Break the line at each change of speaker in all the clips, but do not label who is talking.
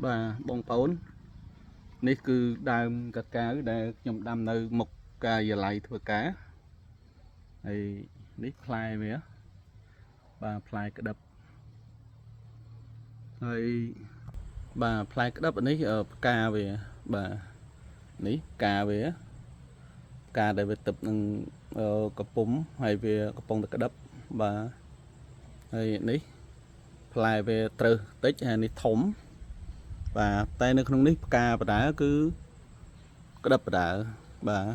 បាទបងប្អូននេះគឺដើមកាកាវដែលខ្ញុំដាំនៅមុខការិយាល័យធ្វើការហើយនេះផ្លែវាបាទផ្លែក្តឹបហើយបាទផ្លែក្តឹបនេះផ្កាវាបាទនេះផ្កាវាផ្កាដែលវាទឹកនឹងកំពុំហើយវាកំពុងតែក្តឹបបាទហើយនេះផ្លែវាត្រឹសតិចហើយនេះធំបាទតែនៅក្នុងនេះផ្កាបដាគឺក្តឹបបដាបាទ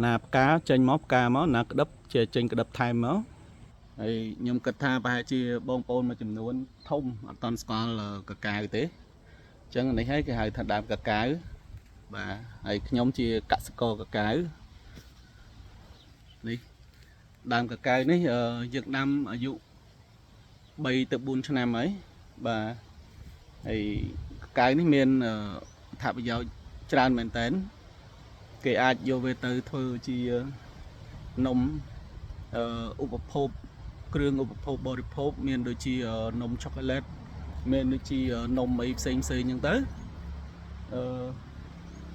ណាផ្កាចេញមកផ្កាមកណាក្តឹបជាចេញក្តឹបថែមមកហើយខ្ញុំគិតថាប្រហែលជាបងប្អូនមួយចំនួនធំអត់តន់ស្គាល់កាកាវទេអញ្ចឹងនេះហើយគេហៅថាដើមកាកាវបាទហើយខ្ញុំជាកសិករកាកាវនេះដើមកាកាវនេះយើងដាំអាយុ3ទៅ4ឆ្នាំហើយបាទហើយកាកាវនេះមានអត្ថប្រយោជន៍ច្រើនមែនតើគេអាចយកវាទៅធ្វើជានំឧបភោគគ្រឿងឧបភោគបរិភោគមានដូចជានំឆូក្ូឡេតមានដូចជានំអីផ្សេងផ្សេងអញ្ចឹងទៅអឺ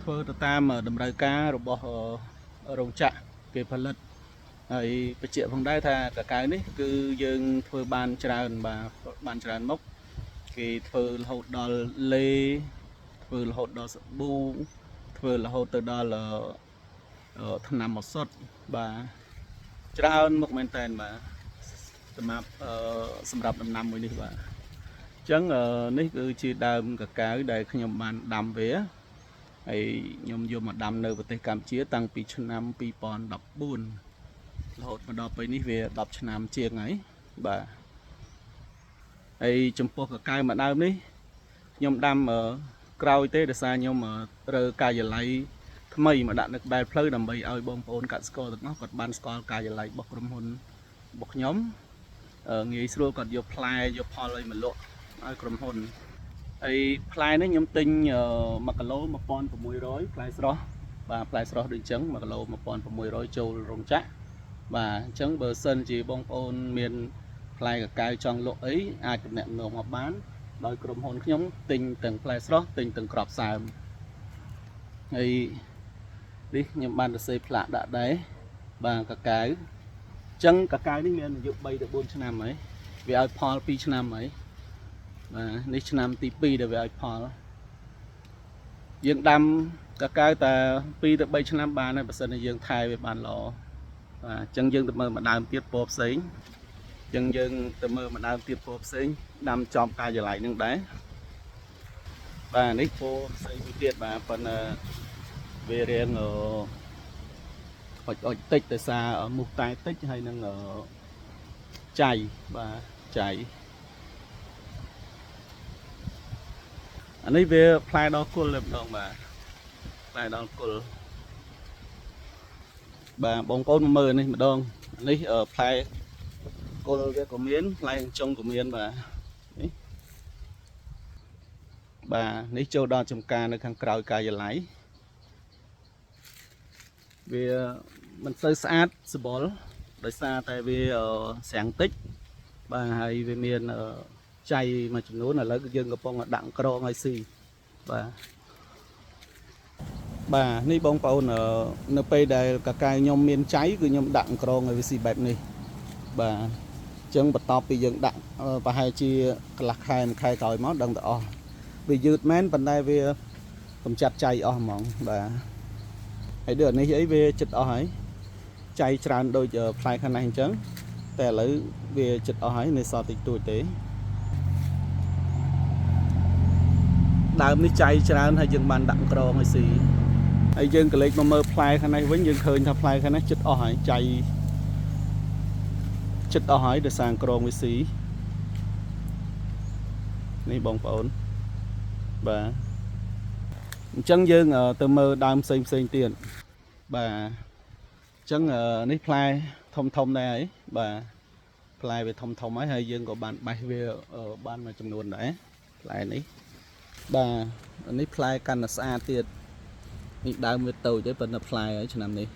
ធ្វើទៅតាមតម្រូវការរបស់រោងចក្រគេផលិតហើយបញ្ជាក់ផងដែរថាកាកាវនេះគឺយើងធ្វើបានច្រើនបាទបានច្រើនមុខគេធ្វើរហូតដល់លេធ្វើរហូតដល់សាប៊ូធ្វើរហូតទៅដល់ថ្នាំឱសថបាទច្រើនមុខមែនតើបាទសម្រាប់សម្រាប់ដំណាំមួយនេះបាទអញ្ចឹងនេះគឺជាដើមកាកាវដែលខ្ញុំបានដាំវាហើយខ្ញុំយកមកដាំនៅប្រទេសកម្ពុជាតាំងពីឆ្នាំ2014រហូតមកដល់ពេលនេះវា10ឆ្នាំជាងហើយបាទហើយចំពោះកាកាវមួយដើមនេះខ្ញុំដាំក្រោយទេដោយសារខ្ញុំត្រូវការិយាល័យថ្មីមកដាក់នៅក្បែរផ្លូវដើម្បីឲ្យបងប្អូនកសិករទាំងអស់គាត់បានស្គាល់ការិយាល័យរបស់ក្រុមហ៊ុនរបស់ខ្ញុំងាយស្រួលគាត់យកផ្លែយកផលអីមកលក់ឲ្យក្រុមហ៊ុនហើយផ្លែនេះខ្ញុំទិញ1គីឡូ1600ផ្លែស្រស់បាទផ្លែស្រស់ដូចអញ្ចឹង1គីឡូ1600ចូលរោងចក្របាទអញ្ចឹងបើសិនជាបងប្អូនមានផ្លែកាកាវចង់លក់អីអាចទំនាក់ទំនងមកបានដោយក្រុមហ៊ុនខ្ញុំទិញទាំងផ្លែស្រស់ទិញទាំងក្របសើមហើយនេះខ្ញុំបានសរសេរផ្លាកដាក់ដែរបាទកាកាវអញ្ចឹងកាកាវនេះមានអាយុ3ទៅ4ឆ្នាំហើយវាឲ្យផល2ឆ្នាំហើយបាទនេះឆ្នាំទី2ដែលវាឲ្យផលយើងដាំកាកាវតែ2ទៅ3ឆ្នាំបានហើយបើសិនជាយើងថែវាបានល្អបាទអញ្ចឹងយើងទៅមើលម្ដើមទៀតពណ៌ផ្សេងអញ្ចឹងយើងទៅមើលម្ដើមទៀតពណ៌ផ្សេងដាំចំកាយឡៃនឹងដែរបាទនេះពណ៌ផ្សេងមួយទៀតបាទប៉ុន្តែវារៀងអុចអុចតិចដោយសារមូសតែតិចហើយនឹងចៃបាទចៃអានេះវាផ្លែដល់គល់តែម្ដងបាទផ្លែដល់គល់បាទបងប្អូនមកមើលនេះម្ដងនេះផ្លែគល់វាក៏មានផ្លែចុងក៏មានបាទនេះបាទនេះចូលដល់ចំការនៅខាងក្រោយកាយឡៃវាមិនសូវស្អាតសបល់ដោយសារតែវាស្រាំងតិចបាទហើយវាមានចៃមួយចំនួនឥឡូវយើងកំពុងដាក់ក្រងឲ្យស៊ីបាទបាទនេះបងប្អូននៅពេលដែលកាកាវខ្ញុំមានចៃគឺខ្ញុំដាក់ក្រងឲ្យវាស៊ីបែបនេះបាទអញ្ចឹងបន្ទាប់ពីយើងដាក់ប្រហែលជាកន្លះខែមួយខែក្រោយមកដឹងតែអស់វាយឺតមែនប៉ុន្តែវាកម្ចាត់ចៃអស់ហ្មងបាទហើយដូចនេះអីវាចិត្តអស់ហើយចៃច្រើនដូចផ្លែខាងនេះអញ្ចឹងតែឥឡូវវាចិត្តអស់ហើយនៅសល់តិចតួចទេដើមនេះចៃច្រើនហើយយើងបានដាក់ក្រងឲ្យស៊ីហើយយើងក៏លេចមកមើលផ្លែខាងនេះវិញយើងឃើញថាផ្លែខាងនេះចិត្តអស់ហើយចៃចិត្តអស់ហើយដោយសារក្រងវាស៊ីនេះបងប្អូនបាទអញ្ចឹងយើងទៅមើលដើមផ្សេងផ្សេងទៀតបាទអញ្ចឹងនេះផ្លែធំធំដែរហើយបាទផ្លែវាធំធំហើយហើយយើងក៏បានបេះវាបានមួយចំនួនដែរផ្លែនេះបាទនេះផ្លែកាន់តែស្អាតទៀតនេះដើមវាតូចទេប៉ុន្តែផ្លែហើយឆ្នាំនេះ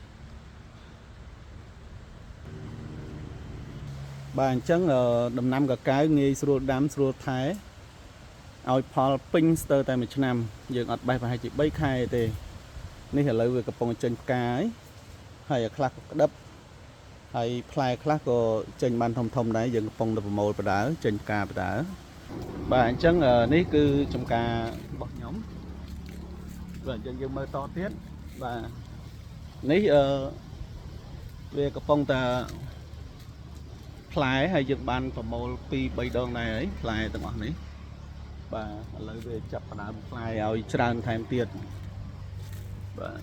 បាទអញ្ចឹងដំណាំកាកាវងាយស្រួលដាំស្រួលថែ ឲ្យផលពេញស្ទើរតែមួយឆ្នាំយើងអត់បេះប្រហែលជា3ខែទេនេះឥឡូវវាកំពុងចេញផ្កាហើយហើយខ្លះក៏ក្តឹបហើយផ្លែខ្លះក៏ចេញបានធំធំដែរយើងកំពុងតែប្រមូលបដើចេញផ្កាបដើបាទអញ្ចឹងនេះគឺចំការរបស់ខ្ញុំបាទអញ្ចឹងយើងមើលតទៀតបាទនេះវាកំពុងតែផ្លែហើយយើងបានប្រមូល2 3ដងដែរហើយផ្លែទាំងអស់នេះបាទឥឡូវវាចាប់ផ្ដើមផ្លែឲ្យច្រើនថែមទៀតបាទ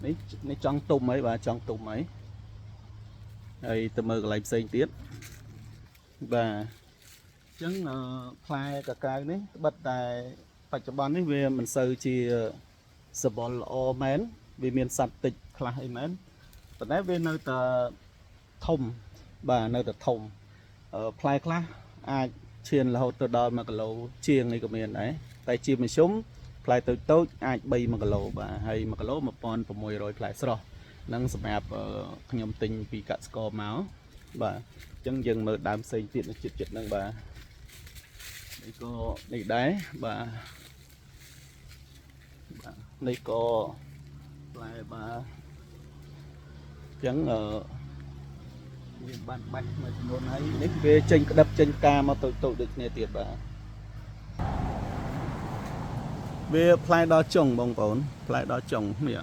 នេះនេះចង់ទុំហើយបាទចង់ទុំហើយហើយទៅមើលកន្លែងផ្សេងទៀតបាទអញ្ចឹងផ្លែកាកាវនេះត្បិតតែបច្ចុប្បន្ននេះវាមិនសូវជាសបល់ល្អមែនវាមានសត្វតិចខ្លះអីមែនប៉ុន្តែវានៅតែធំបាទនៅតែធំផ្លែខ្លះអាចឈានរហូតទៅដល់1គីឡូជាងនេះក៏មានដែរតែជាមធ្យមផ្លែតូចតូចអាច3 1គីឡូបាទហើយ1គីឡូ1600ផ្លែស្រស់នឹងសម្រាប់ខ្ញុំទិញពីកសិករមកបាទអញ្ចឹងយើងមើលដើមផ្សេងទៀតនៅជិតជិតហ្នឹងបាទនេះក៏នេះដែរបាទបាទនេះក៏ផ្លែបាទអញ្ចឹងយើងបានបាច់មួយចំនួនហើយនេះវាចេញក្តឹបចេញផ្កាមកតូចតូចដូចគ្នាទៀតបាទវាផ្លែដល់ចុងបងប្អូនផ្លែដល់ចុងនេះ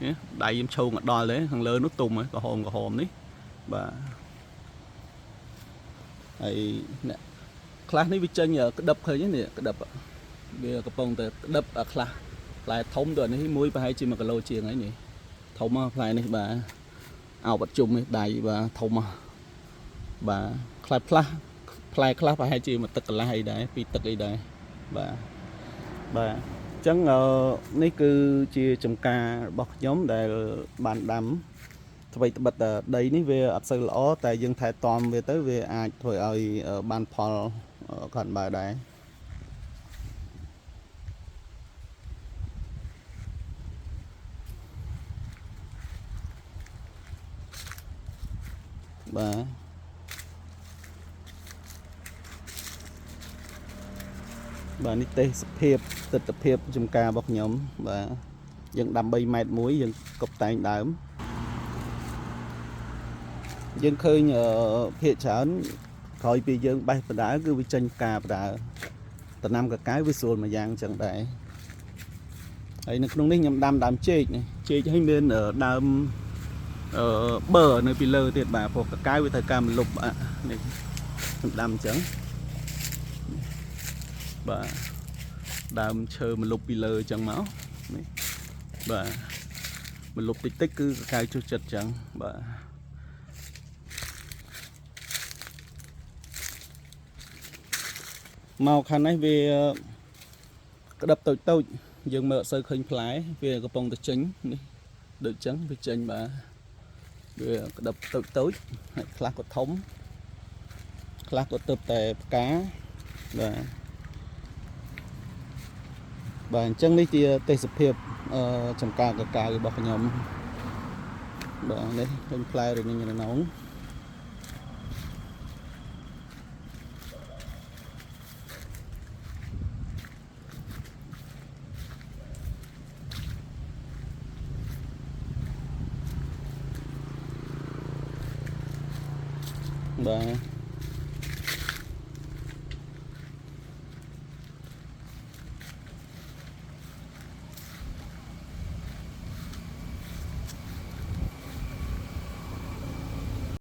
នេះដៃខ្ញុំឈោងមកដល់ទេខាងលើនោះទុំហើយក្រហមក្រហមនេះបាទហើយអ្នកខ្លះនេះវាចេញក្តឹបឃើញទេនេះក្តឹបវាកំពុងតែក្តឹបអាខ្លះផ្លែធំទៅអានេះមួយប្រហែលជា1គីឡូជាងហើយនេះធំហ៎ផ្លែនេះបាទអោបអត់ជុំនេះដៃបាទធំហ៎បាទខ្លះផ្លាស់ផ្លែខ្លះប្រហែលជាមួយទឹកកន្លះអីដែរពីរទឹកអីដែរបាទបាទអញ្ចឹងនេះគឺជាចំការរបស់ខ្ញុំដែលបានដាំថ្មីត្បិតតែដីនេះវាអត់សូវល្អតែយើងថែទាំវាទៅវាអាចធ្វើឲ្យបានផលគ្រាន់បើដែរបាទបាទនេះទេសភាពទិដ្ឋភាពចំការរបស់ខ្ញុំបាទយើងដាំ3ម៉ែត្រមួយយើងកប់តែងដើមយើងឃើញភាកច្រើនក្រោយពីយើងបេះបដើគឺវាចេញផ្កាបដើដំណាំកាកាវវាស្រួលមួយយ៉ាងអញ្ចឹងដែរហើយនៅក្នុងនេះខ្ញុំដាំដើមចេកនេះចេកឲ្យមានដើមបឺនៅពីលើទៀតបាទព្រោះកាកាវវាត្រូវការម្លប់នេះខ្ញុំដាំអញ្ចឹងបាទដើមឈើម្លប់ពីលើអញ្ចឹងមកនេះបាទម្លប់តិចតិចគឺកាកាវចូលចិត្តអញ្ចឹងបាទមកខាងនេះវាក្តឹបតូចតូចយើងមើលអត់សូវឃើញផ្លែវាកំពុងតែចេញនេះដូចអញ្ចឹងវាចេញបាទវាក្តឹបតូចតូចហើយខ្លះក៏ធំខ្លះក៏ទៅតែផ្កាបាទបាទអញ្ចឹងនេះជាទេសភាពចំការកាកាវរបស់ខ្ញុំបាទនេះឃើញផ្លែរញ៉េងរណងបាទ